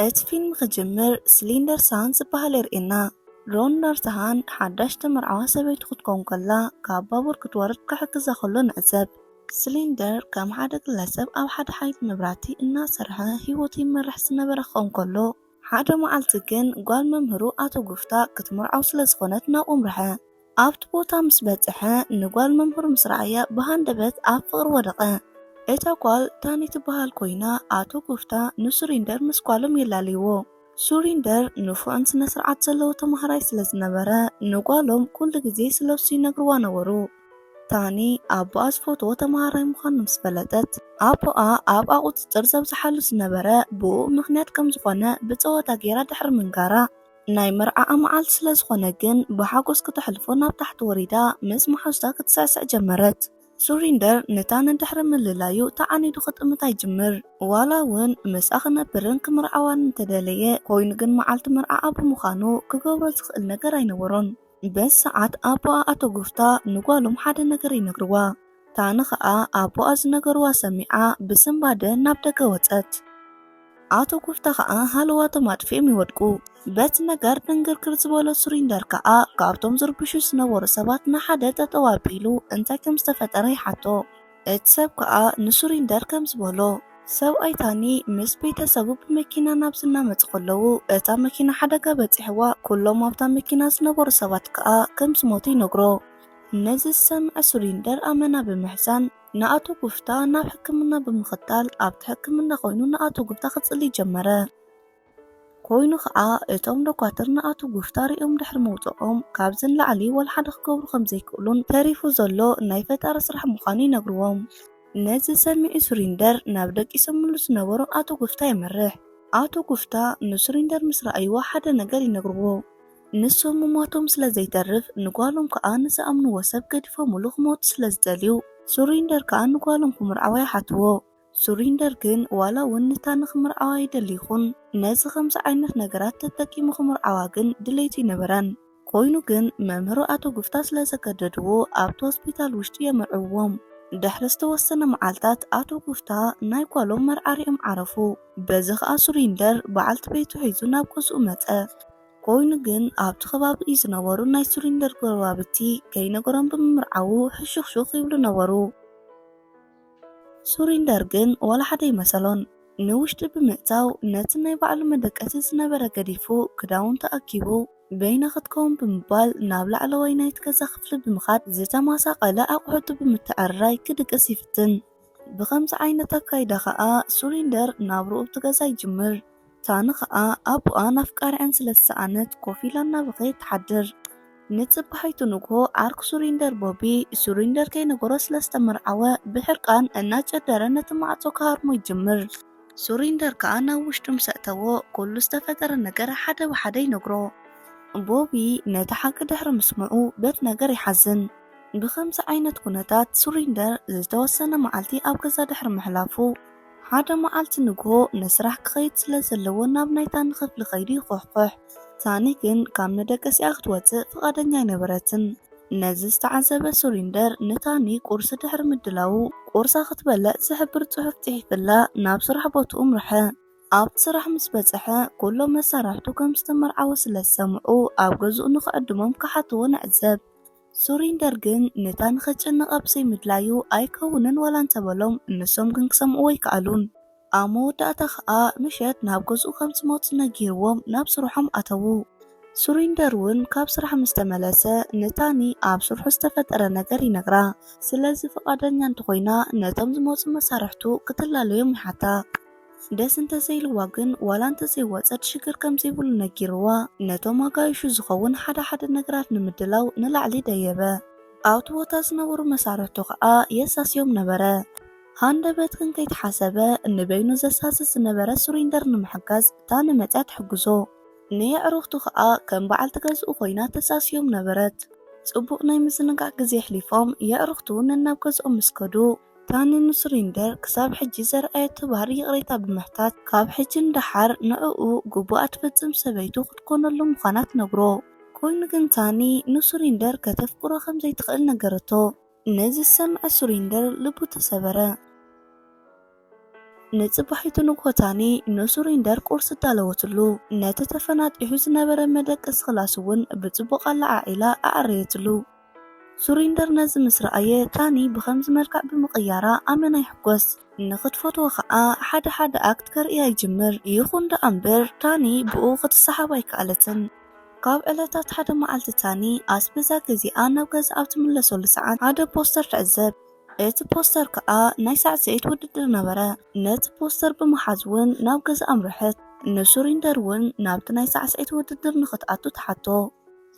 እቲ ፊልም ክጅምር ስሊንደር ሳን ዝበሃል የርእየና። ሮንዳር ሳሃን ሓዳሽ ተመርዓዋ ሰበይቱ ክትከውን ከላ ካብ ባቡር ክትወርድ ክሕግዛ ከሎ ንዕዘብ። ስሊንደር ከም ሓደ ግለሰብ ኣብ ሓደ ሓይሊ መብራህቲ እናሰርሐ ህይወቱ ይመርሕ ዝነበረ ክኸውን ከሎ፣ ሓደ መዓልቲ ግን ጓል መምህሩ ኣቶ ጉፍታ ክትምርዓው ስለ ዝኾነት ናብኡ ኣምርሐ። ኣብቲ ቦታ ምስ በጽሐ ንጓል መምህሩ ምስ ረኣያ ብሃንደበት ኣብ ፍቕሪ ወደቐ። እታ ጓል ታኒ ትበሃል ኮይና ኣቶ ጉፍታ ንሱሪንደር ምስ ጓሎም የላለይዎ። ሱሪንደር ንፉዕን ስነ ስርዓት ዘለዎ ተማሃራይ ስለ ዝነበረ ንጓሎም ኩሉ ግዜ ስለሱ ይነግርዋ ነበሩ። ታኒ ኣቦኣ ዝፈትዎ ተማሃራይ ምዃኑ ምስ ፈለጠት ኣቦኣ ኣብኣ ቁጽጽር ዘብዝሓሉ ዝነበረ ብኡ ምኽንያት ከም ዝኾነ ብጸወታ ገይራ ድሕሪ ምንጋራ ናይ መርዓኣ መዓልቲ ስለ ዝኾነ ግን ብሓጎስ ክተሕልፎ ናብ ታሕቲ ወሪዳ ምስ መሓዙታ ክትስዕስዕ ጀመረት። ሱሪንደር ንታኒ ድሕሪ ምልላዩ ተዓኒዱ ክጥምታ ይጅምር። ዋላ እውን ምስኣ ክነብርን ክምርዓዋን እንተደለየ ኮይኑ ግን መዓልቲ መርዓኣ ብምዃኑ ክገብሮ ዝኽእል ነገር ኣይነበሮን። በዚ ሰዓት ኣቦኣ ኣቶ ጉፍታ ንጓሎም ሓደ ነገር ይነግርዋ። ታኒ ኸኣ ኣቦኣ ዝነገርዋ ሰሚዓ ብስንባደ ናብ ደገ ወጸት። ኣቶ ጉፍታ ኸኣ ሃለዋቶም ኣጥፊኦም ይወድቁ። በቲ ነገር ድንግርግር ዝበሎ ሱሪንደር ከኣ ካብቶም ዝርብሹ ዝነበሩ ሰባት ንሓደ ጠጠው ኣቢሉ እንታይ ከም ዝተፈጠረ ይሓቶ። እቲ ሰብ ከኣ ንሱሪንደር ከም ዝበሎ፣ ሰብኣይ ታኒ ምስ ቤተሰቡ ብመኪና ናብዚ እናመጹ ከለዉ እታ መኪና ሓደጋ በጺሕዋ፣ ኩሎም ኣብታ መኪና ዝነበሩ ሰባት ከኣ ከም ዝሞቱ ይነግሮ። ነዚ ዝሰምዐ ሱሪንደር ኣመና ብምሕዛን ንኣቶ ጉፍታ ናብ ሕክምና ብምኽታል ኣብቲ ሕክምና ኮይኑ ንኣቶ ጉፍታ ክጽሊ ጀመረ። ኮይኑ ኸኣ እቶም ዶኳትር ንኣቶ ጉፍታ ሪኦም ድሕሪ ምውጽኦም ካብዚ ንላዕሊ ወላ ሓደ ክገብሩ ከም ዘይክእሉን ተሪፉ ዘሎ ናይ ፈጣሪ ስራሕ ምዃኑ ይነግርዎም። ነዚ ሰሚዑ ሱሪንደር ናብ ደቂሶምሉ ዝነበሩ ኣቶ ጉፍታ የምርሕ። ኣቶ ጉፍታ ንሱሪንደር ምስ ረኣይዎ ሓደ ነገር ይነግርዎ። ንሶም ምሟቶም ስለ ዘይተርፍ ንጓሎም ከኣ ንዝኣምንዎ ሰብ ገዲፎምሉ ክሞቱ ስለ ዝደልዩ ሱሪንደር ከኣ ንጓሎም ክምርዓዋ ይሓትዎ። ሱሪንደር ግን ዋላ እውን ንታኒ ክምርዓዋ ይደሊ ይኹን ነዚ ከምዚ ዓይነት ነገራት ተጠቂሙ ክምርዓዋ ግን ድሌቱ ኣይነበረን። ኮይኑ ግን መምህሩ ኣቶ ጉፍታ ስለ ዘገደድዎ ኣብቲ ሆስፒታል ውሽጢ የምርዕዎም። ድሕሪ ዝተወሰነ መዓልታት ኣቶ ጉፍታ ናይ ጓሎም መርዓ ሪኦም ዓረፉ። በዚ ኸኣ ሱሪንደር በዓልቲ ቤቱ ሒዙ ናብ ገዝኡ መጸ። ኮይኑ ግን ኣብቲ ከባቢ ዝነበሩ ናይ ሱሪንደር ጎረባብቲ ከይነገሮም ብምምርዓዉ ሕሹኽሹኽ ይብሉ ነበሩ። ሱሪንደር ግን ዋላ ሓደ ኣይመሰሎን። ንውሽጢ ብምእታው ነቲ ናይ ባዕሉ መደቀሲ ዝነበረ ገዲፉ ክዳውንቱ ኣኪቡ በይና ክትከውን ብምባል ናብ ላዕለዋይ ናይቲ ገዛ ክፍሊ ብምኻድ ዝተመሳቐለ ኣቑሑቱ ብምትዕርራይ ክድቅስ ይፍትን። ብኸምዚ ዓይነት ኣካይዳ ኸኣ ሱሪንደር ናብርኡ ኣብቲ ገዛ ይጅምር። ታኒ ኸኣ ኣቦኣን ኣፍቃሪኣን ስለ ዝሰኣነት ኮፍ ኢላ እናበኸየት ትሓድር። ንጽባሒቱ ንግሆ ዓርኩ ሱሪንደር ቦቢ ሱሪንደር ከይነገሮ ስለ ዝተመርዓወ ብሕርቃን እናጨደረ ነቲ ማዕጾ ክሃርሞ ይጅምር። ሱሪንደር ከኣ ናብ ውሽጡ ምስ ኣእተዎ ኩሉ ዝተፈጠረ ነገር ሓደ ብሓደ ይነግሮ። ቦቢ ነቲ ሓቂ ድሕሪ ምስምዑ በቲ ነገር ይሓዝን። ብኸምዚ ዓይነት ኩነታት ሱሪንደር ዝተወሰነ መዓልቲ ኣብ ገዛ ድሕሪ ምሕላፉ ሓደ መዓልቲ ንግሆ ንስራሕ ክኸይድ ስለ ዘለዎ ናብ ናይ ታኒ ክፍሊ ከይዱ ይኹሕኩሕ። ታኒ ግን ካብ መደቀሲኣ ክትወጽእ ፍቓደኛ ኣይነበረትን። ነዚ ዝተዓዘበ ሱሪንደር ንታኒ ቁርሲ ድሕሪ ምድላዉ ቁርሳ ክትበልዕ ዝሕብር ጽሑፍ ጽሒፍላ ናብ ስራሕ ቦትኡ ኣምርሐ። ኣብቲ ስራሕ ምስ በጽሐ ኩሎም መሳርሕቱ ከም ዝተመርዓወ ስለ ዝሰምዑ ኣብ ገዝኡ ንኽዕድሞም ክሓትዎ ንዕዘብ። ሱሪንደር ግን ንታኒ ከጨንቓ ብዘይ ምድላዩ ኣይከውንን ዋላ እንተበሎም ንሶም ግን ክሰምዕዎ ኣይከኣሉን። ኣብ መወዳእታ ኸኣ ምሸት ናብ ገዝኡ ከም ዝመጹ ነጊርዎም ናብ ስርሖም ኣተዉ። ሱሪንደር እውን ካብ ስራሕ ምስ ተመለሰ ንታኒ ኣብ ስርሑ ዝተፈጠረ ነገር ይነግራ። ስለዚ ፍቓደኛ እንተኾይና ነቶም ዝመጹ መሳርሕቱ ክትላለዮም ይሓታ። ደስ እንተዘይልዋ ግን ዋላ እንተዘይወጸት ሽግር ከም ዘይብሉ ነጊርዋ ነቶም ኣጋይሹ ዝኸውን ሓደ ሓደ ነገራት ንምድላው ንላዕሊ ደየበ። ኣብቲ ቦታ ዝነበሩ መሳርሕቱ ኸኣ የሳስዮም ነበረ። ሃንደበት ግን ከይተሓሰበ ንበይኑ ዘሳሲ ዝነበረ ሱሪንደር ንምሕጋዝ ታኒ መጽያ ትሕግዞ። ንየዕሩኽቱ ኸኣ ከም በዓልቲ ገዝኡ ኮይና ተሳስዮም ነበረት። ጽቡቕ ናይ ምዝንጋዕ ግዜ ኣሕሊፎም የዕሩኽቱ ነናብ ገዝኦም ምስ ከዱ ታኒ ንሱሪንደር ክሳብ ሕጂ ዘርኣየቶ ባህሪ ይቕሬታ ብምሕታት ካብ ሕጂ ንደሓር ንዕኡ ግቡኣ ትፍጽም ሰበይቱ ክትኮነሉ ምዃና ትነግሮ። ኮይኑ ግን ታኒ ንሱሪንደር ከተፍቅሮ ከም ዘይትኽእል ነገረቶ። ነዚ ዝሰምዐ ሱሪንደር ልቡ ተሰበረ። ንጽባሒቱ ንግሆ ታኒ ንሱሪንደር ቁርሲ ኣዳለወትሉ። ነቲ ተፈናጢሑ ዝነበረ መደቀሲ ክላስ እውን ብጽቡቕ ኣለዓዒላ ኣዐረየትሉ። ሱሪንደር ነዚ ምስ ረኣየ፣ ታኒ ብኸምዚ መልክዕ ብምቕያራ ኣመና ይሕጎስ። ንኽትፈትዎ ኸኣ ሓደ ሓደ ኣክት ከርእያ ይጅምር። ይኹን ደኣ እምበር፣ ታኒ ብኡ ክትሰሓብ ኣይከኣለትን። ካብ ዕለታት ሓደ መዓልቲ፣ ታኒ ኣስቤዛ ገዚኣ ናብ ገዛ ኣብ ትምለሰሉ ሰዓት ሓደ ፖስተር ትዕዘብ። እቲ ፖስተር ከኣ ናይ ሳዕስዒት ውድድር ነበረ። ነቲ ፖስተር ብምሓዝ እውን ናብ ገዛ ኣምርሐት። ንሱሪንደር እውን ናብቲ ናይ ሳዕስዒት ውድድር ንኽትኣቱ ትሓቶ።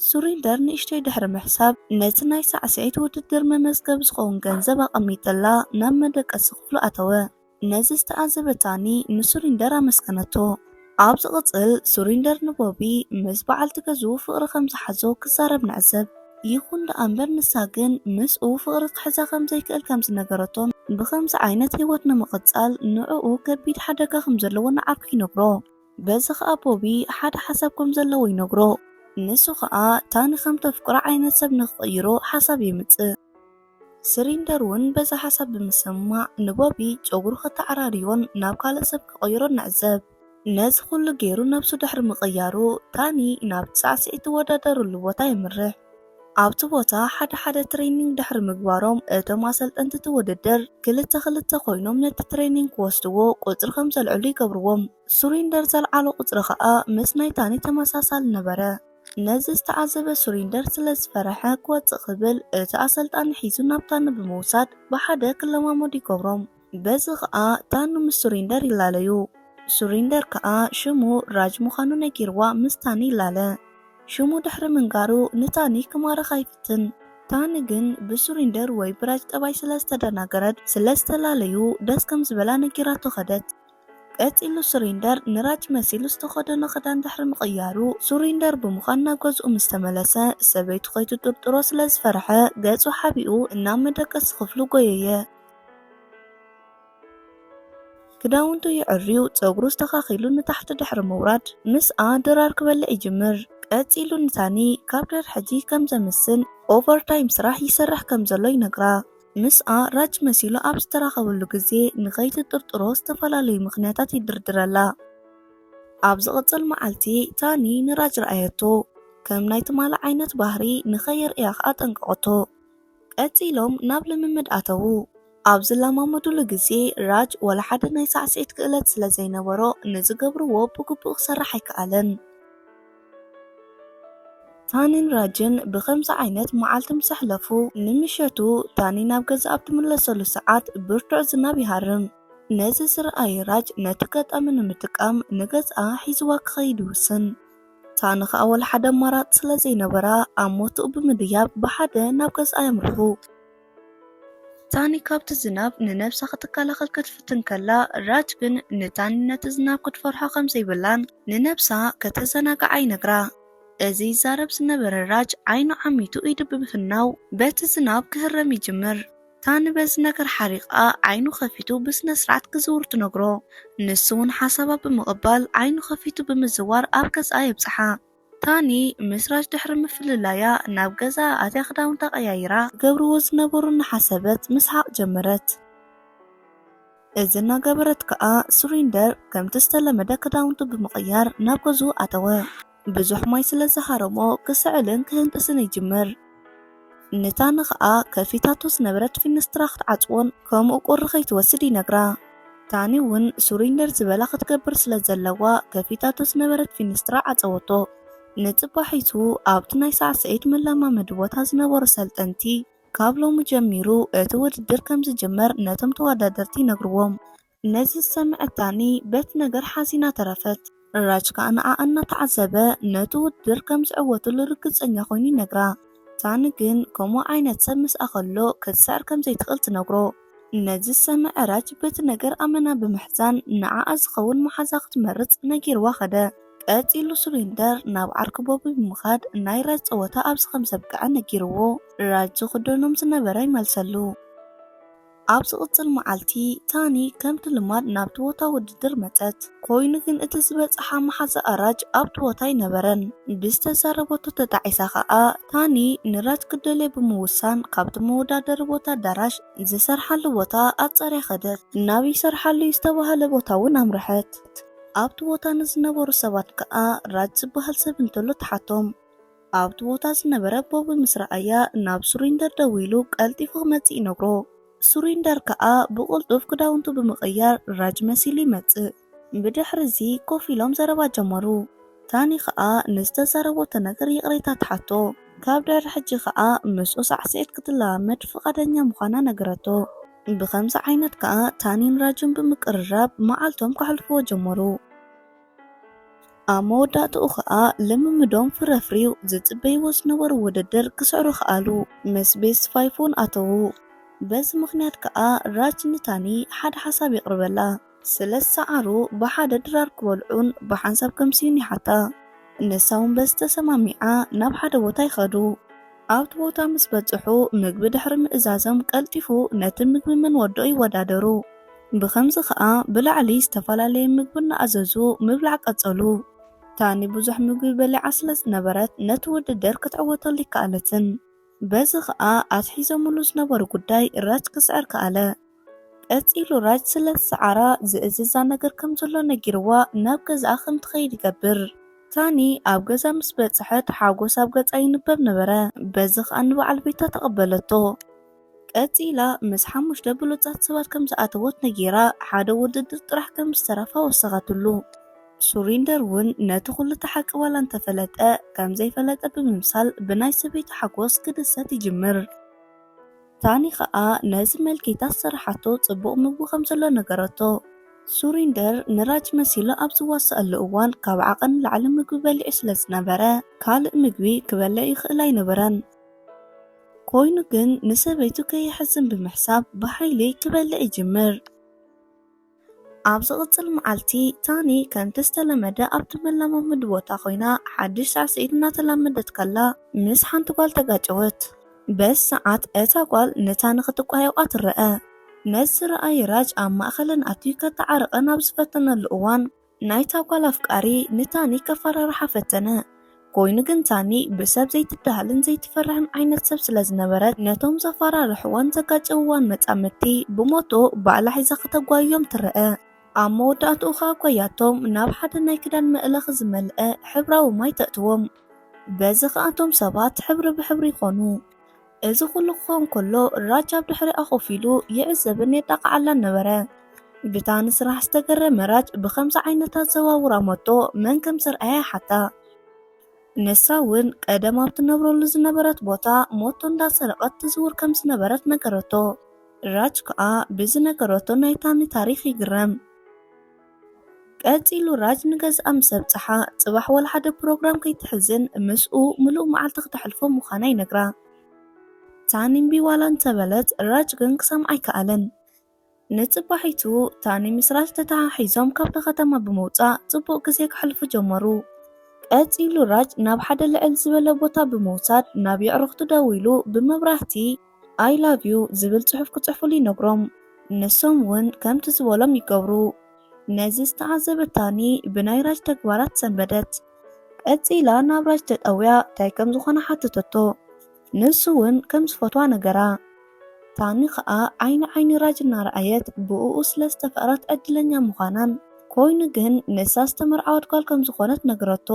ሱሪንደር ንእሽተይ ድሕሪ ምሕሳብ፣ ነቲ ናይ ሳዕስዒት ውድድር መመዝገብ ዝኸውን ገንዘብ ኣቐሚጠላ ናብ መደቀሲ ክፍሉ ኣተወ። ነዚ ዝተዓዘበት ታኒ ንሱሪንደር ኣመስገነቶ። ኣብ ዝቕጽል፣ ሱሪንደር ንቦቢ ምስ በዓልቲ ገዝኡ ፍቕሪ ከም ዝሓዞ ክዛረብ ንዕዘብ። ይኹን ደኣ እምበር፣ ንሳ ግን ምስኡ ፍቕሪ ክሕዛ ከም ዘይክእል ከም ዝነገረቶን ብኸምዚ ዓይነት ህይወት ንምቕጻል ንዕኡ ከቢድ ሓደጋ ከም ዘለዎ ንዓርኩ ይነግሮ። በዚ ኸኣ ቦቢ ሓደ ሓሳብ ከም ዘለዎ ይነግሮ። ንሱ ኸኣ ታኒ ከም ተፍቅሮ ዓይነት ሰብ ንኽቕይሮ ሓሳብ የምጽእ። ስሪንደር እውን በዚ ሓሳብ ብምስምማዕ ንቦቢ ጨጉሩ ከተዓራርዮን ናብ ካልእ ሰብ ክቕይሮን ንዕዘብ። ነዚ ኩሉ ገይሩ ነብሱ ድሕሪ ምቕያሩ፣ ታኒ ናብቲ ሳዕስዒት ትወዳደርሉ ቦታ የምርሕ። ኣብቲ ቦታ ሓደ ሓደ ትሬኒንግ ድሕሪ ምግባሮም፣ እቶም ኣሰልጠንቲ እቲ ውድድር ክልተ ክልተ ኮይኖም ነቲ ትሬኒንግ ክወስድዎ ቁጽሪ ከም ዘልዕሉ ይገብርዎም። ሱሪንደር ዘልዓሎ ቁጽሪ ኸኣ ምስ ናይ ታኒ ተመሳሳሊ ነበረ። ነዚ ዝተዓዘበ ሱሪንደር ስለ ዝፈረሐ ክወጽእ ክብል እቲ ኣሰልጣኒ ሒዙ ናብ ታኒ ብምውሳድ ብሓደ ክለማመዱ ይገብሮም። በዚ ኸኣ ታኒ ምስ ሱሪንደር ይላለዩ። ሱሪንደር ከኣ ሽሙ ራጅ ምዃኑ ነጊርዋ ምስ ታኒ ይላለ። ሽሙ ድሕሪ ምንጋሩ ንታኒ ክማርኻ ይፍትን። ታኒ ግን ብሱሪንደር ወይ ብራጅ ጠባይ ስለ ዝተደናገረት፣ ስለ ዝተፈላለዩ ደስ ከም ዝበላ ነጊራቶ ኸደት። ቀጺሉ ሱሪንደር ንራጅ መሲሉ ዝተኸደኖ ክዳን ድሕሪ ምቕያሩ፣ ሱሪንደር ብምዃን ናብ ገዝኡ ምስ ተመለሰ፣ ሰበይቱ ከይትጥርጥሮ ስለ ዝፈርሐ ገጹ ሓቢኡ እናብ መደቀሲ ክፍሉ ጎየየ። ክዳውንቱ ይዕርዩ፣ ጸጉሩ ኣስተኻኺሉ ንታሕቲ ድሕሪ ምውራድ፣ ምስኣ ድራር ክበልዕ ይጅምር። ቀጺሉ ንታኒ ካብ ድሕሪ ሕጂ ከም ዘምስን ኦቨርታይም ስራሕ ይሰርሕ ከም ዘሎ ይነግራ። ምስኣ ራጅ መሲሉ ኣብ ዝተራኸበሉ ግዜ ንኸይትጥርጥሮ ዝተፈላለዩ ምኽንያታት ይድርድረላ። ኣብ ዝቕጽል መዓልቲ ታኒ ንራጅ ረኣየቶ። ከም ናይ ትማሊ ዓይነት ባህሪ ንኸየርእያ ኸኣ ኣጠንቀቐቶ። ቀጺሎም ናብ ልምምድ ኣተዉ። ኣብ ዝለማመዱሉ ግዜ ራጅ ወላ ሓደ ናይ ሳዕስዒት ክእለት ስለ ዘይነበሮ ንዝገብርዎ ብግቡእ ክሰርሕ ኣይከኣለን። ታኒን ራጅን ብኸምዚ ዓይነት መዓልቲ ምስ ኣሕለፉ፣ ንምሸቱ ታኒ ናብ ገዛ ኣብ ትምለሰሉ ሰዓት ብርቱዕ ዝናብ ይሃርም። ነዚ ዝረኣየ ራጅ ነቲ ኣጋጣሚ ንምጥቃም ንገዝኣ ሒዝዋ ክኸይድ ይውስን። ታኒ ኸኣ ወላ ሓደ ኣማራጺ ስለ ዘይነበራ ኣብ ሞትኡ ብምድያብ ብሓደ ናብ ገዝኣ የምርሑ። ታኒ ካብቲ ዝናብ ንነብሳ ክትከላኸል ክትፍትን ከላ፣ ራጅ ግን ንታኒ ነቲ ዝናብ ክትፈርሖ ከም ዘይብላን ንነብሳ ከተዘናግዓ ይነግራ። እዚ ይዛረብ ዝነበረ ራጅ ዓይኑ ዓሚቱ ኢዱ ብምፍናው በቲ ዝናብ ክህረም ይጅምር። ታኒ በዚ ነገር ሓሪቓ ዓይኑ ከፊቱ ብስነ ስርዓት ክዝውር ትነግሮ። ንሱ እውን ሓሳባ ብምቕባል ዓይኑ ከፊቱ ብምዝዋር ኣብ ገዝኣ የብጽሓ። ታኒ ምስ ራጅ ድሕሪ ምፍልላያ ናብ ገዛ ኣትያ ክዳውንታ ቀያይራ ገብርዎ ዝነበሩ እናሓሰበት ምስሓቕ ጀመረት። እዚ እናገበረት ከኣ ሱሪንደር ከምቲ ዝተለመደ ክዳውንቱ ብምቕያር ናብ ገዝኡ ኣተወ። ብዙሕ ማይ ስለ ዝሃረሞ ክስዕልን ክህንጥስን ይጅምር። ንታኒ ኸኣ ከፊታቶ ዝነበረት ፊንስትራ ክትዓጽዎን ከምኡ ቁሪ ከይትወስድ ይነግራ። ታኒ እውን ሱሪንደር ዝበላ ክትገብር ስለ ዘለዋ ከፊታቶ ዝነበረት ፊንስትራ ዓጸወቶ። ንጽባሒቱ ኣብቲ ናይ ሳዕስዒት መለማመዲ ቦታ ዝነበሩ ሰልጠንቲ ካብ ሎሚ ጀሚሩ እቲ ውድድር ከም ዝጅመር ነቶም ተወዳደርቲ ይነግርዎም። ነዚ ዝሰምዐት ታኒ በቲ ነገር ሓዚና ተረፈት። ራጅ ከኣ ንዓኣ እናተዓዘበ ነቲ ውድድር ከም ዝዕወትሉ ርግጸኛ ኮይኑ ይነግራ። ታኒ ግን ከምኡ ዓይነት ሰብ ምስኣ ከሎ ክትስዕር ከም ዘይትኽእል ትነግሮ። ነዚ ዝሰምዐ ራጅ በቲ ነገር ኣመና ብምሕዛን ንዓኣ ዝኸውን መሓዛ ክትመርጽ ነጊርዋ ኸደ። ቀጺሉ ሱሪንደር ናብ ዓርኪ ቦቢ ብምኻድ ናይ ራጅ ጸወታ ኣብዚ ከም ዘብቅዐ ነጊርዎ። ራጅ ዝኽደኖም ዝነበረ ይመልሰሉ። ኣብ ዝቕጽል መዓልቲ፣ ታኒ ከምቲ ልማድ ናብቲ ቦታ ውድድር መጸት። ኮይኑ ግን እቲ ዝበጽሓ መሓዛኣ ራጅ ኣብቲ ቦታ ኣይነበረን። ብዝተዛረበቶ ተጣዒሳ ኸኣ፣ ታኒ ንራጅ ክትደልዮ ብምውሳን ካብቲ መወዳደሪ ቦታ ኣዳራሽ ዝሰርሓሉ ቦታ ኣጻርያ ኸደት። ናብ ይሰርሓሉ ዝተባህለ ቦታ እውን ኣምርሐት። ኣብቲ ቦታ ንዝነበሩ ሰባት ከኣ ራጅ ዝበሃል ሰብ እንተሎ ተሓቶም። ኣብቲ ቦታ ዝነበረ ቦቢ ምስ ረኣያ ናብ ሱሪንደር ደዊሉ ቀልጢፉ ክመጽእ ይነግሮ። ሱሪንደር ከኣ ብቕልጡፍ ክዳውንቱ ብምቕያር ራጅ መሲሉ ይመጽእ። ብድሕሪ እዚ ኮፍ ኢሎም ዘረባ ጀመሩ። ታኒ ከኣ ንዝተዛረበቶ ነገር ይቕሬታ ትሓቶ። ካብ ድሕሪ ሕጂ ከኣ ምስኡ ሳዕስዒት ክትለማመድ ፍቓደኛ ምዃና ነገረቶ። ብኸምዚ ዓይነት ከኣ ታኒን ራጅን ብምቅርራብ መዓልቶም ከሕልፍዎ ጀመሩ። ኣብ መወዳእትኡ ከኣ ልምምዶም ፍረ ኣፍርዩ ዝጽበይዎ ዝነበሩ ውድድር ክስዕሩ ከኣሉ። ምስ ቤስት ፋይቭ እውን ኣተዉ። በዚ ምኽንያት ከኣ ራጅ ንታኒ ሓደ ሓሳብ የቕርበላ። ስለ ዝሰዓሩ ብሓደ ድራር ክበልዑን ብሓንሳብ ከምስዩን ይሓታ። ንሳ እውን በዚ ተሰማሚዓ ናብ ሓደ ቦታ ይኸዱ። ኣብቲ ቦታ ምስ በጽሑ ምግቢ ድሕሪ ምእዛዞም ቀልጢፉ ነቲ ምግቢ መን ወድኦ ይወዳደሩ። ብኸምዚ ከኣ ብላዕሊ ዝተፈላለየ ምግቢ እናኣዘዙ ምብላዕ ቀጸሉ። ታኒ ብዙሕ ምግቢ በሊዓ ስለ ዝነበረት ነቲ ውድድር ክትዕወተሉ ኣይከኣለትን። በዚ ከኣ ኣትሒዞምሉ ዝነበሩ ጉዳይ ራጅ ክስዕር ከኣለ። ቀጺሉ ራጅ ስለ ዝሰዓራ ዝእዝዛ ነገር ከም ዘሎ ነጊርዋ ናብ ገዛኣ ከም ትኸይድ ይገብር። ታኒ ኣብ ገዛ ምስ በጽሐት ሓጎስ ኣብ ገጻ ይንበብ ነበረ። በዚ ከኣ ንበዓል ቤታ ተቐበለቶ። ቀጺላ ምስ ሓሙሽተ ብሉጻት ሰባት ከም ዝኣተወት ነጊራ ሓደ ውድድር ጥራሕ ከም ዝተረፋ ወሰኸትሉ። ሱሪንደር እውን ነቲ ኩሉ እቲ ሓቂ ዋላ እንተፈለጠ ከም ዘይፈለጠ ብምምሳል ብናይ ሰበይቱ ሓጎስ ክድሰት ይጅምር። ታኒ ከኣ ነዚ መልኪታ ዝሰራሓቶ ጽቡቕ ምግቢ ከም ዘሎ ነገረቶ። ሱሪንደር ንራጅ መሲሉ ኣብ ዝዋሰኣሉ እዋን ካብ ዓቐን ንላዕሊ ምግቢ በሊዑ ስለ ዝነበረ ካልእ ምግቢ ክበልዕ ይኽእል ኣይነበረን። ኮይኑ ግን ንሰበይቱ ከየሕዝን ብምሕሳብ ብሓይሊ ክበልዕ ይጅምር። ኣብ ዝቕጽል መዓልቲ ታኒ ከምቲ ዝተለመደ ኣብቲ መለማመዲ ቦታ ኮይና ሓድሽ ሳዕስዒት እናተላመደት ከላ ምስ ሓንቲ ጓል ተጋጨወት። በዚ ሰዓት እታ ጓል ንታኒ ክትቋየቋ ትረአ። ነዚ ዝረኣየ ራጅ ኣብ ማእኸለን ኣትዩ ከተዓርቐን ኣብ ዝፈተነሉ እዋን ናይታ ጓል ኣፍቃሪ ንታኒ ከፈራርሓ ፈተነ። ኮይኑ ግን ታኒ ብሰብ ዘይትደሃልን ዘይትፈርሕን ዓይነት ሰብ ስለ ዝነበረት ነቶም ዘፈራርሕዋን ዘጋጨውዋን መጻምድቲ ብሞቶ ባዕላ ሒዛ ከተጓይዮም ትረአ። ኣብ መወዳእትኡ ኸኣ ጓያቶም ናብ ሓደ ናይ ክዳን መእለኺ ዝመልአ ሕብራዊ ማይ ተእትዎም። በዚ ኸኣ እቶም ሰባት ሕብሪ ብሕብሪ ይኾኑ። እዚ ኩሉ ክኸውን ከሎ ራጅ ኣብ ድሕሪኣ ኮፍ ኢሉ ይዕዘብን የጣቕዓላን ነበረ። ብታኒ ስራሕ ዝተገረመ ራጅ ብኸምዚ ዓይነት ኣዘዋውራ ሞቶ መን ከም ዘርኣያ ይሓታ። ንሳ እውን ቀደም ኣብ ትነብረሉ ዝነበረት ቦታ ሞቶ እንዳሰረቐት ትዝውር ከም ዝነበረት ነገረቶ። ራጅ ከኣ ብዝነገረቶ ናይ ታኒ ታሪኽ ይግረም። ቀጺሉ ራጅ ንገዝኣ ምስ ኣብጽሓ ጽባሕ ወላ ሓደ ፕሮግራም ከይትሕዝን ምስኡ ምሉእ መዓልቲ ክተሕልፎ ምዃና ይነግራ። ታኒ እምቢ ዋላ እንተበለት ራጅ ግን ክሰምዓ ኣይከኣለን። ንጽባሒቱ ታኒ ምስ ራጅ ተተሓሒዞም ካብታ ከተማ ብምውጻእ ጽቡቕ ግዜ ከሕልፉ ጀመሩ። ቀጺሉ ራጅ ናብ ሓደ ልዕል ዝበለ ቦታ ብምውሳድ ናብ የዕሩኽቱ ደዊሉ ብመብራህቲ I love you ዝብል ጽሑፍ ክጽሕፉሉ ይነግሮም። ንሶም እውን ከምቲ ዝበሎም ይገብሩ። ነዚ ዝተዓዘበት ታኒ ብናይ ራጅ ተግባራት ሰንበደት። ቀጺላ ናብ ራጅ ተጠውያ እንታይ ከም ዝኾነ ሓተተቶ። ንሱ እውን ከም ዝፈትዋ ነገራ። ታኒ ኸኣ ዓይኒ ዓይኒ ራጅ እናረኣየት ብእኡ ስለ ዝተፈቕረት ዕድለኛ ምዃናን ኮይኑ ግን ንሳ ዝተመርዓወት ጓል ከም ዝኾነት ነገረቶ።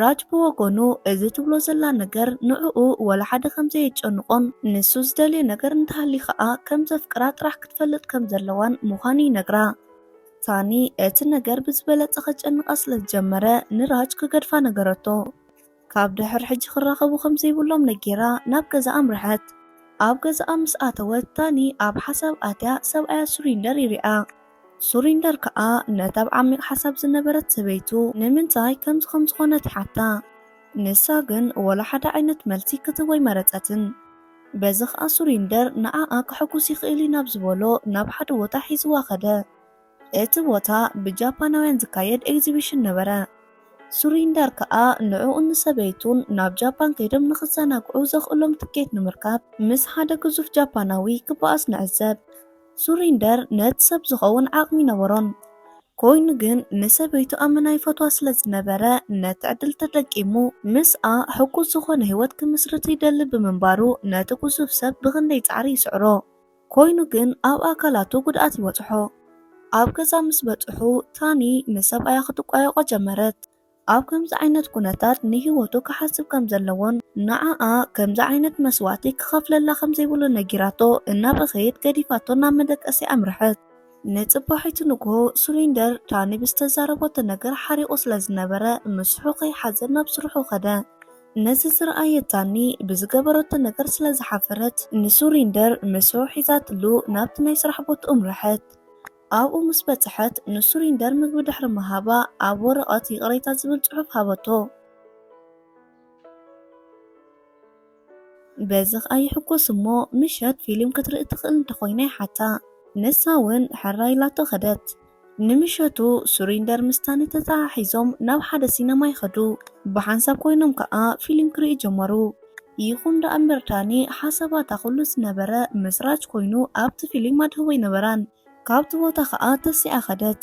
ራጅ ብወገኑ እዚ ትብሎ ዘላ ነገር ንዕኡ ወላ ሓደ ከም ዘየጨንቖን ንሱ ዝደልዮ ነገር እንተሃልዩ ኸኣ ከም ዘፍቅራ ጥራሕ ክትፈልጥ ከም ዘለዋን ምዃኑ ይነግራ። ታኒ እቲ ነገር ብዝበለጸ ከጨንቓ ስለ ዝጀመረ ንራጅ ክገድፋ ነገረቶ። ካብ ድሕር ሕጂ ክራኸቡ ከም ዘይብሎም ነጊራ ናብ ገዛ ኣምርሐት። ኣብ ገዛኣ ምስ ኣተወት ታኒ ኣብ ሓሳብ ኣትያ ሰብኣያ ሱሪንደር ይሪኣ። ሱሪንደር ከኣ ነታ ኣብ ዓሚቕ ሓሳብ ዝነበረት ሰበይቱ ንምንታይ ከምዚ ከም ዝኾነት ይሓታ። ንሳ ግን ወላ ሓደ ዓይነት መልሲ ክትህቦ ኣይመረጸትን። በዚ ከኣ ሱሪንደር ንዓኣ ከሐጉስ ይኽእል እዩ ናብ ዝበሎ ናብ ሓደ ቦታ ሒዝዋ ከደ። እቲ ቦታ ብጃፓናውያን ዝካየድ ኤግዚቢሽን ነበረ። ሱሪንደር ከኣ ንዕኡን ንሰበይቱን ናብ ጃፓን ከይዶም ንኽዘናግዑ ዘኽእሎም ትኬት ንምርካብ ምስ ሓደ ግዙፍ ጃፓናዊ ክበኣስ ንዕዘብ። ሱሪንደር ነቲ ሰብ ዝኸውን ዓቕሚ ነበሮን። ኮይኑ ግን ንሰበይቱ ኣመና ይፈትዋ ስለ ዝነበረ፣ ነቲ ዕድል ተጠቂሙ ምስኣ ሕጉስ ዝኾነ ህይወት ክምስርት ይደሊ ብምንባሩ፣ ነቲ ግዙፍ ሰብ ብኽንደይ ጻዕሪ ይስዕሮ። ኮይኑ ግን ኣብ ኣካላቱ ጉድኣት ይበጽሖ። ኣብ ገዛ ምስ በጽሑ፣ ታኒ ንሰብኣያ ክትቋየቖ ጀመረት። ኣብ ከምዚ ዓይነት ኩነታት ንህይወቱ ክሓስብ ከም ዘለዎን ንዓኣ ከምዚ ዓይነት መስዋእቲ ክኸፍለላ ከም ዘይብሉ ነጊራቶ፣ እናበኸየት ገዲፋቶ ናብ መደቀሲ ኣምርሐት። ንጽባሒቱ ንግሆ ሱሪንደር ታኒ ብዝተዛረበቶ ነገር ሓሪቑ ስለ ዝነበረ፣ ምስሑ ከይሓዘ ናብ ስርሑ ከደ። ነዚ ዝረኣየ ታኒ ብዝገበረቶ ነገር ስለ ዝሓፈረት፣ ንሱሪንደር ምስሑ ሒዛትሉ ናብቲ ናይ ስራሕ ቦትኡ ኣምርሐት። ኣብኡ ምስ በጽሐት፣ ንሱሪንደር ምግቢ ድሕሪ ምሃባ፣ ኣብ ወረቐት ይቕሬታ ዝብል ጽሑፍ ሃበቶ። በዚ ኸኣ ይሕጎስ እሞ፣ ምሸት ፊልም ክትርኢ ትኽእል እንተኾይና ይሓታ። ንሳ እውን ሕራይ ኢላቶ ኸደት። ንምሸቱ ሱሪንደር ምስ ታኒ ተተሓሒዞም ናብ ሓደ ሲነማ ይኸዱ። ብሓንሳብ ኮይኖም ከኣ ፊልም ክርእዩ ጀመሩ። ይኹን ደኣ እምበር ታኒ ሓሳባታ ኩሉ ዝነበረ ምስ ራጅ ኮይኑ ኣብቲ ፊልም ኣድህቦ ኣይነበራን። ካብቲ ቦታ ከኣ ተሲኣ ኸደት።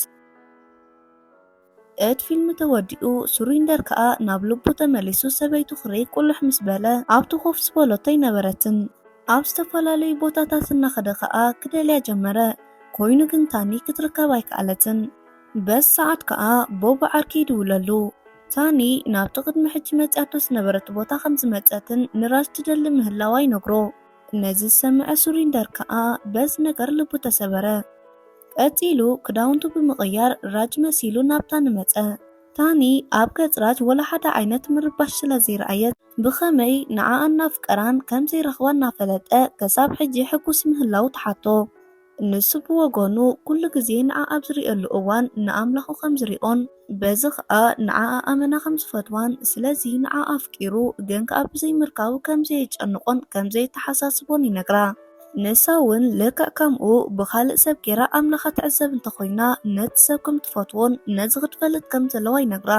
እቲ ፊልም ተወዲኡ፣ ሱሪንደር ከኣ ናብ ልቡ ተመሊሱ ሰበይቱ ክርኢ ቁልሕ ምስ በለ፣ ኣብቲ ኮፍ ዝበለቶ ኣይነበረትን። ኣብ ዝተፈላለዩ ቦታታት እናኸደ ከኣ ክደልያ ጀመረ። ኮይኑ ግን ታኒ ክትርከብ ኣይከኣለትን። በዚ ሰዓት ከኣ ቦብ ዓርኪ ይድውለሉ። ታኒ ናብቲ ቅድሚ ሕጂ መጺኣቶ ዝነበረት ቦታ ከም ዝመጸትን ንራጅ ትደሊ ምህላዋ ይነግሮ። ነዚ ዝሰምዐ ሱሪንደር ከኣ በዚ ነገር ልቡ ተሰበረ። ቀጺሉ ክዳውንቱ ብምቕያር ራጅ መሲሉ ናብ ታኒ መጸ። ታኒ ኣብ ገጽ ራጅ ወላ ሓደ ዓይነት ምርባሽ ስለ ዘይረኣየት፣ ብኸመይ ንዓኣ እናፍቀራን ከም ዘይረኽባ እናፈለጠ፣ ክሳብ ሕጂ ሕጉስ ምህላው ትሓቶ። ንሱ ብወገኑ፣ ኩሉ ግዜ ንዓኣ ኣብ ዝርእየሉ እዋን ንኣምላኹ ከም ዝርእዮን፣ በዚ ኸኣ ንዓኣ ኣመና ከም ዝፈትዋን፣ ስለዚ ንዓኣ ኣፍቂሩ ግን ከኣ ብዘይምርካቡ ከም ዘየጨንቖን ከም ዘየተሓሳስቦን ይነግራ። ንሳ እውን ልክዕ ከምኡ ብኻልእ ሰብ ጌራ ኣምላኻ ትዕዘብ እንተኾይና፣ ነቲ ሰብ ከም ትፈትዎን ነዚ ክትፈልጥ ከም ዘለዋ ይነግራ።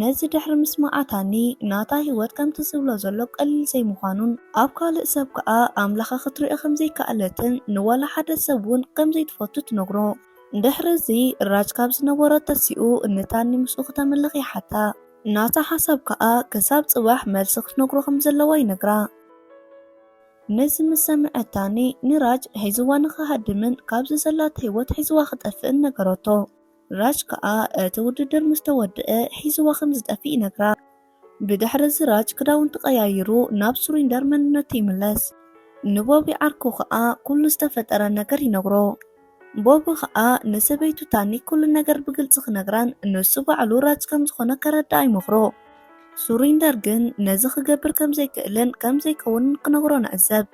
ነዚ ድሕሪ ምስማዓ ታኒ ናታ ህይወት ከምቲ ዝብሎ ዘሎ ቀሊል ዘይምዃኑን ኣብ ካልእ ሰብ ከኣ ኣምላኻ ክትሪኦ ከም ዘይከኣለትን ንዋላ ሓደ ሰብ እውን ከም ዘይትፈቱ ትነግሮ። ድሕሪ እዚ ራጅ ካብ ዝነበሮ ተሲኡ ንታኒ ምስኡ ክተምልኽ ይሓታ። ናታ ሓሳብ ከኣ ክሳብ ጽባሕ መልሲ ክትነግሮ ከም ዘለዋ ይነግራ። ነዚ ምስ ሰምዐት ታኒ ንራጅ ሒዝዋ ንኽሃድምን ካብዚ ዘላቶ ህይወት ሒዝዋ ክጠፍእን ነገረቶ። ራጅ ከኣ እቲ ውድድር ምስ ተወድአ ሒዝዋ ከም ዝጠፍእ ይነግራ። ብድሕሪ እዚ ራጅ ክዳውንቱ ቀያይሩ ናብ ሱሪንደር መንነቱ ይምለስ። ንቦቢ ዓርኩ ከኣ ኩሉ ዝተፈጠረ ነገር ይነግሮ። ቦቢ ከኣ ንሰበይቱ ታኒ ኩሉ ነገር ብግልጺ ክነግራን ንሱ ባዕሉ ራጅ ከም ዝኾነ ከረድኣ ይመኽሮ። ሱሪንደር ግን ነዚ ክገብር ከም ዘይክእልን ከም ዘይከውንን ክነግሮ ንዕዘብ።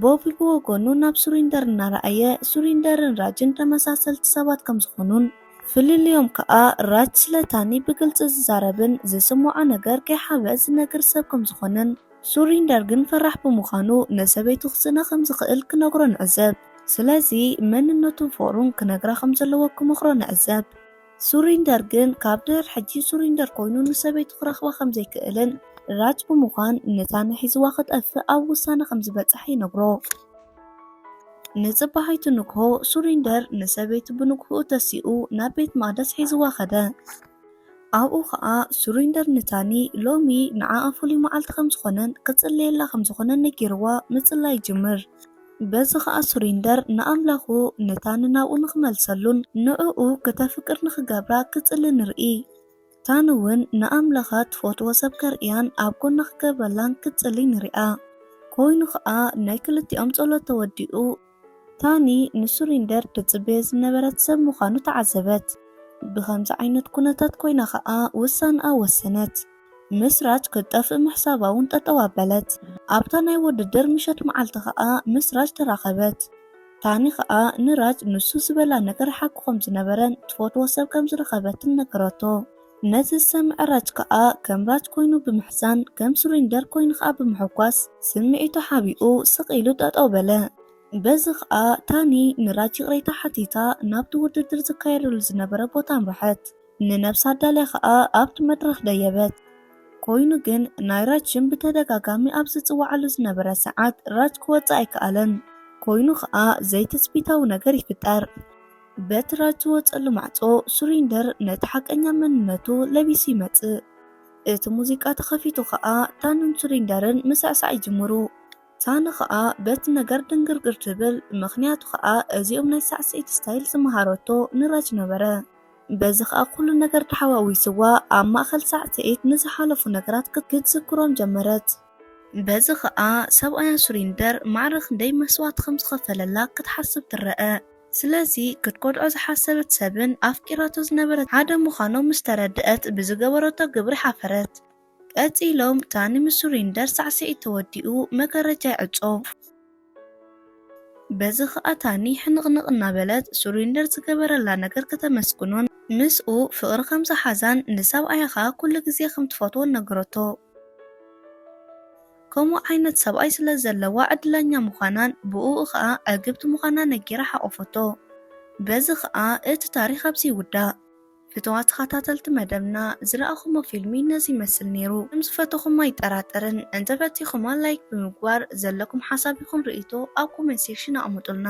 ቦቢ ብወገኑ ናብ ሱሪንደር እናረኣየ፣ ሱሪንደርን ራጅን ተመሳሰልቲ ሰባት ከም ዝኾኑን፣ ፍልልዮም ከኣ ራጅ ስለ ታኒ ብግልጺ ዝዛረብን ዝስምዖ ነገር ከይሓብአ ዝነግር ሰብ ከም ዝኾነን፣ ሱሪንደር ግን ፈራሕ ብምዃኑ ንሰበይቱ ክስእና ከም ዝኽእል ክነግሮ ንዕዘብ። ስለዚ መንነቱን ፍቕሩን ክነግራ ከም ዘለዎ ክመኽሮ ንዕዘብ። ሱሪንደር ግን ካብ ድሕሪ ሕጂ ሱሪንደር ኮይኑ ንሰበይቱ ክረኽባ ከም ዘይክእልን ራጅ ብምዃን ንታኒ ሒዝዋ ክጠፍእ ኣብ ውሳነ ከም ዝበጽሐ ይነግሮ። ንጽባሒቱ ንግሆ ሱሪንደር ንሰበይቱ ብንግሆኡ ተሲኡ ናብ ቤት መቕደስ ሒዝዋ ከደ። ኣብኡ ኸኣ ሱሪንደር ንታኒ ሎሚ ንዓኣ ፍሉይ መዓልቲ ከም ዝኾነን ክጽለየላ ከም ዝኾነን ነጊርዋ ምጽላይ ይጅምር። በዚ ኸኣ ሱሪንደር ንኣምላኹ ንታኒ ናብኡ ንኽመልሰሉን ንዕኡ ክተፍቅር ንኽገብራ ክጽሊ ንርኢ። ታኒ እውን ንኣምላኻ ትፈትዎ ሰብ ከርእያን ኣብ ጎና ክገብረላን ክትጽሊ ንሪኣ። ኮይኑ ኸኣ ናይ ክልቲኦም ጸሎት ተወዲኡ ታኒ ንሱሪንደር ትጽበዮ ዝነበረት ሰብ ምዃኑ ተዓዘበት። ብኸምዚ ዓይነት ኩነታት ኮይና ኸኣ ውሳነኣ ወሰነት። ምስ ራጅ ክትጠፍእ ምሕሳባ እውን ጠጠው ኣበለት። ኣብታ ናይ ውድድር ምሸት መዓልቲ ኸኣ ምስ ራጅ ተራኸበት። ታኒ ኸኣ ንራጅ ንሱ ዝበላ ነገር ሓቂ ከም ዝነበረን ትፈትዎ ሰብ ከም ዝረኸበትን ነገረቶ። ነዚ ዝሰምዐ ራጅ ከኣ ከም ራጅ ኮይኑ ብምሕዛን ከም ሱሪንደር ኮይኑ ከኣ ብምሕጓስ ስምዒቱ ሓቢኡ ስቕ ኢሉ ጠጠው በለ። በዚ ከኣ ታኒ ንራጅ ይቕሬታ ሓቲታ ናብቲ ውድድር ዝካየደሉ ዝነበረ ቦታ ኣምርሐት። ንነብሳ ኣዳልያ ከኣ ኣብቲ መድረኽ ደየበት። ኮይኑ ግን ናይ ራጅ ሽም ብተደጋጋሚ ኣብ ዝጽዋዓሉ ዝነበረ ሰዓት ራጅ ክወጽእ ኣይከኣለን። ኮይኑ ኸኣ ዘይትጽቢታዊ ነገር ይፍጠር። በቲ ራድ ዝወጸሉ ማዕጾ ሱሪንደር ነቲ ሓቀኛ መንነቱ ለቢሱ ይመጽእ። እቲ ሙዚቃ ተኸፊቱ ኸኣ ታንን ሱሪንደርን ምስዕሳዕ ይጅምሩ። ታኒ ኸኣ በቲ ነገር ድንግርግር ትብል፣ ምኽንያቱ ኸኣ እዚኦም ናይ ሳዕስዒት ስታይል ዝመሃረቶ ንራጅ ነበረ። በዚ ኸኣ ኩሉ ነገር ተሓዋዊስዋ ኣብ ማእከል ሳዕስዒት ንዝሓለፉ ነገራት ክት- ክትዝክሮም ጀመረት። በዚ ኸኣ ሰብኣያ ሱሪንደር ማዕረ ክንደይ መስዋእቲ ከም ዝኸፈለላ ክትሓስብ ትረአ። ስለዚ ክትጎድዖ ዝሓሰበት ሰብን ኣፍቂራቶ ዝነበረት ሓደ ምዃኖም ምስ ተረድአት ብዝገበረቶ ግብሪ ሓፈረት። ቀጺሎም ታኒ ምስ ሱሪንደር ሳዕስዒት ተወዲኡ መጋረጃ ይዕጾ። በዚ ኸኣ ታኒ ሕንቕንቕ እናበለት ሱሪንደር ዝገበረላ ነገር ከተመስግኖን ምስኡ ፍቕሪ ከም ዝሓዛን ንሰብኣያ ኸኣ ኩሉ ግዜ ከም ትፈትዎን ነገረቶ። ከምኡ ዓይነት ሰብኣይ ስለ ዘለዋ ዕድለኛ ምዃናን ብእኡ ኸኣ ዕግብቲ ምዃና ነጊራ ሓቖፈቶ። በዚ ኸኣ እቲ ታሪኽ ኣብዚ ይውዳእ። ፍትዋት ተኸታተልቲ መደብና ዝረኣኹሞ ፊልሚ ነዚ ይመስል ነይሩ። ከም ዝፈተኹም ኣይጠራጠርን። እንተፈቲኹማ ላይክ ብምግባር ዘለኩም ሓሳብ ይኹን ርእይቶ ኣብ ኮሜንት ሴክሽን ኣቕምጡልና።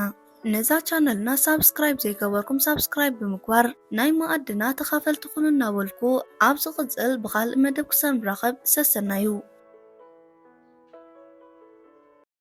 ነዛ ቻነልና ሳብስክራይብ ዘይገበርኩም ሳብስክራይብ ብምግባር ናይ መኣድና ተኻፈልቲ ኩኑ እናበልኩ ኣብ ዝቕጽል ብኻልእ መደብ ክሳብ ንራኸብ ሰሰናዩ።